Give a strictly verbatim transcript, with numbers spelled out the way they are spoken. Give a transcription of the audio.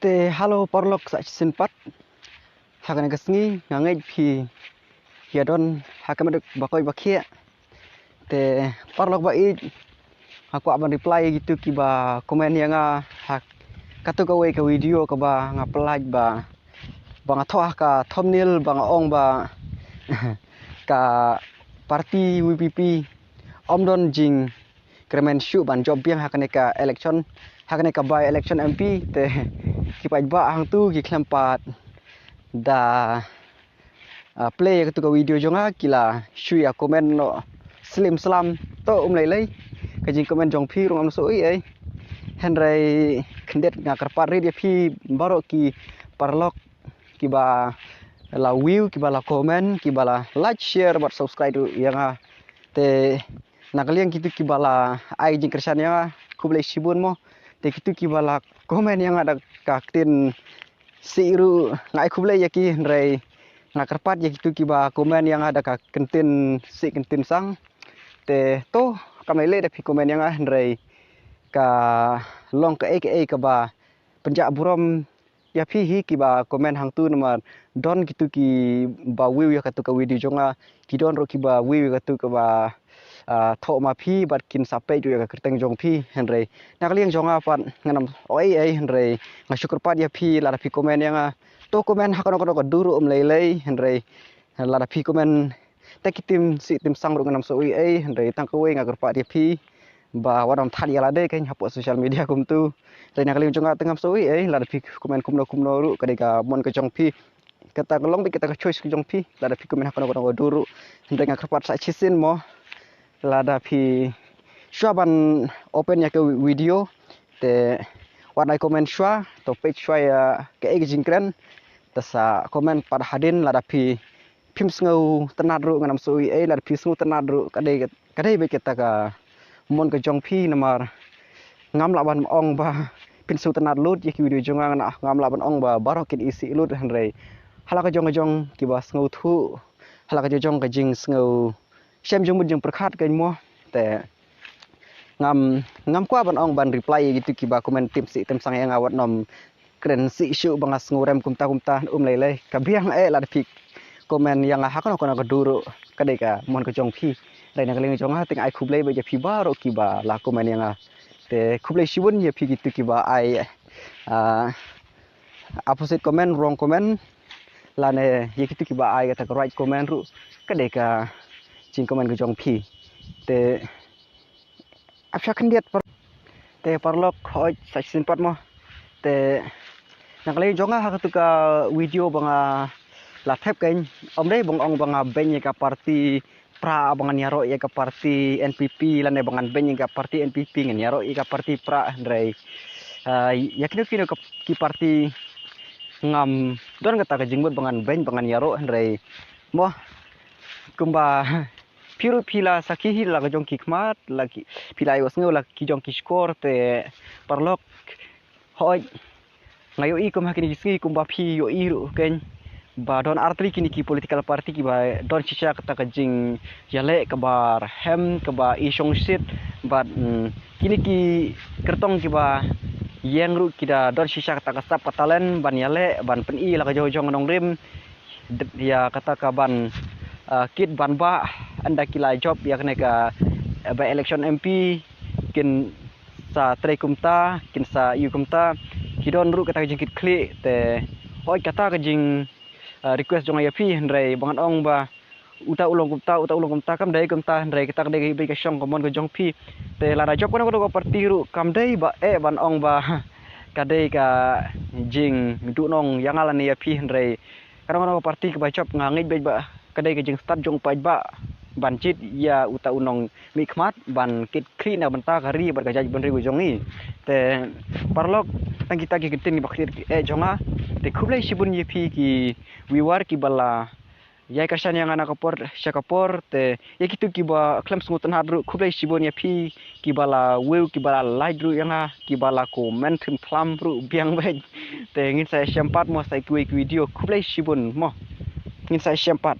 Te hello paralok, sa shisien pat ha kane ka sngi nga ngeit phi ïa don ha ka met ba koit ba khiah. Te paralok ba ïeit, nga kwah ban reply ïa kitu kiba comment ïa nga ha katu kawei ka video kaba nga pynlait ba, ba nga thoh ha ka thumbnail ba nga ong ba ka party V P P ym don jingkyrmen shuh ban jop biang ha kane ka election, ha kane ka by election M P. Te ki paidbah hangtu ki khlem pat da, ah, play ïa katu ka video jong nga, ki la shu ïa comment noh slem slam, to um lei lei ka jingcomment jong phi ruh ngam sngew ei ei. Hynrei khyndiat nga kyrpad rit ïa phi baroh ki paralok kiba la view, kiba la comment, kiba la like, share bad subscribe ruh ïa nga. Te na ka liang kitu kiba la ai jingkyrshan ïa nga, khublei shibun mo. Te kitu kiba la comment ïa nga da ka ktien sih ruh nga ai khublei ïa ki, hynrei nga kyrpad ïa kitu kiba comment ïa nga da ka ktien sih ktien sang. Te to kam lei lei da phi comment ïa nga, hynrei ka long kaei kaei kaba pynjah burom ïa phi hi kiba comment hangtu, namar don kitu kiba view ïa katu ka video jong nga, ki don ruh kiba view ïa katu kaba, ah, thoh ma phi bad kin sa peit ruh ïa ka kyrteng jong phi. Hynrei na ka liang jong nga pat ngan ym ong ei ei, hynrei nga shu kyrpad ïa phi, lada phi comment ïa nga, to comment ha kano kano ka dur ruh um lei lei, hynrei lada phi comment te ki tim sih tim sang ruh ngan ym sngew ei ei, hynrei tang kawei nga kyrpad ïa phi ba wat nym thad ïa lade kein hapoh social media kumtu. Hynrei na ka liang jong nga te ngam sngew ei ei, lada phi comment kumno kumno ruh ka dei ka mon ka jong phi. Kata ka long beit kata ka choice ka jong phi, lada phi comment ha kano kano ka dur ruh. Hynrei nga kyrpad sa shisien mo, lada phi shuwa ban open ïa ka video te wat ai comment shuwa, to peit shuwa ïa kaei ka jingkren, te sa comment pat hadien. Lada phi phim sngewtynnat ruh ngan ym sngew ei ei, lada phi sngewtynnat ruh ka dei, ka dei beit kata ka mon ka jong phi, namar ngam lah ban ong ba phin sngewtynnat lut ïa ki video jong nga, ngam lah ban ong ba baroh kin isih lut, hynrei ha la ka jong ka jong kiba sngewthuh, ha la ka jong ka jong ka jingsngew shem jingmut jingpyrkhat kein mo. Te ngam, ngam kwah ban ong ban reply ïa kitu kiba comment tim sih tim sang ïa nga, wat nym kren sih shuh ba nga sngew rem kumta kumta, um lei lei. Ka biang eh lada phi comment ïa nga ha kano kano ka dur ruh ka dei ka mon ka jong phi. Hynrei na ka liang jong nga te nga ai khublei beit ïa phi baroh kiba la comment ïa nga. Te khublei shibun ïa phi kitu kiba ai, ah, opposite comment, wrong comment, lane ïa kitu kiba ai kata ka right comment ruh ka dei ka jingcomment ka jong phi. Te ap sha khyndiat par-, te paralok, hooid, sa shisien pat mo. Te na ka liang jong nga ha katu ka video ba nga la thep kein, ym dei ba nga ong ba nga beiñ ïa ka party pra, ba ngan ïaroh ïa ka party N P P, lane ba ngan beiñ ïa ka party N P P, ngan ïaroh ïa ka party pra, hynrei, ah, ïa kino kino ka, ki party ngam don kata ka jingmut ba ngan beiñ, ba ngan ïaroh, hynrei mo, kumba phi ruh phi la sakhi hi la ka jong ki khmat, la ki, phi la ïohsngew la ki jong ki shkor, te paralok, hooid, nga ïohi kum ha kine ki sngi kumba phi ïohi ruh kein ba don artylli kine ki political party kiba don shisha kata ka jingïaleh kaba rhem, kaba i shongshit, bad, mm, kine ki kyrtong kiba ïeng ruh ki da don shisha kata ka sap ka talent ban ïaleh, ban pyni la ka jong jong ka nongrim, ïa kata ka ban, ah, kit ban bah, ynda ki la jop ïa kane ka, eh, by election M P, kin sa trei kumta, kin sa ïoh kumta, ki don ruh kata ka jingkitkhlieh. Te hooid, kata ka jing, ah, request jong nga ïa phi, hynrei ba ngan ong ba uta u long kumta, uta u long kumta, kam dei kumta, hynrei kata ka dei ka shong ka mon ka jong phi. Te lada jop kano kano ka party ruh kam dei ba eh ban ong ba ka dei ka jingduhnong ïa nga lane ïa phi, hynrei kano kano ka party kaba jop nga ngeit beit ba ka dei ka jingstad jong u paidbah ban jied ïa uta u nongmihkhmat ban kitkhlieh na bynta ka ri bad ka jaitbynriew jong ngi. Te paralok, tang kita ki kyntien kiba khlieh eh jong nga. Te khublei shibun ïa phi ki viewer kiba la ïai kyrshan ïa nga na ka por sha ka por. Te ïa kitu kiba khlem sngewtynnat ruh, khublei shibun ïa phi kiba la view, kiba la like ruh ïa nga, kiba la comment kham khlam ruh biang beit. Te ngin sa ïashem pat mo sa ïa kiwei ki video, khublei shibun mo. Ngin sa ïashem pat.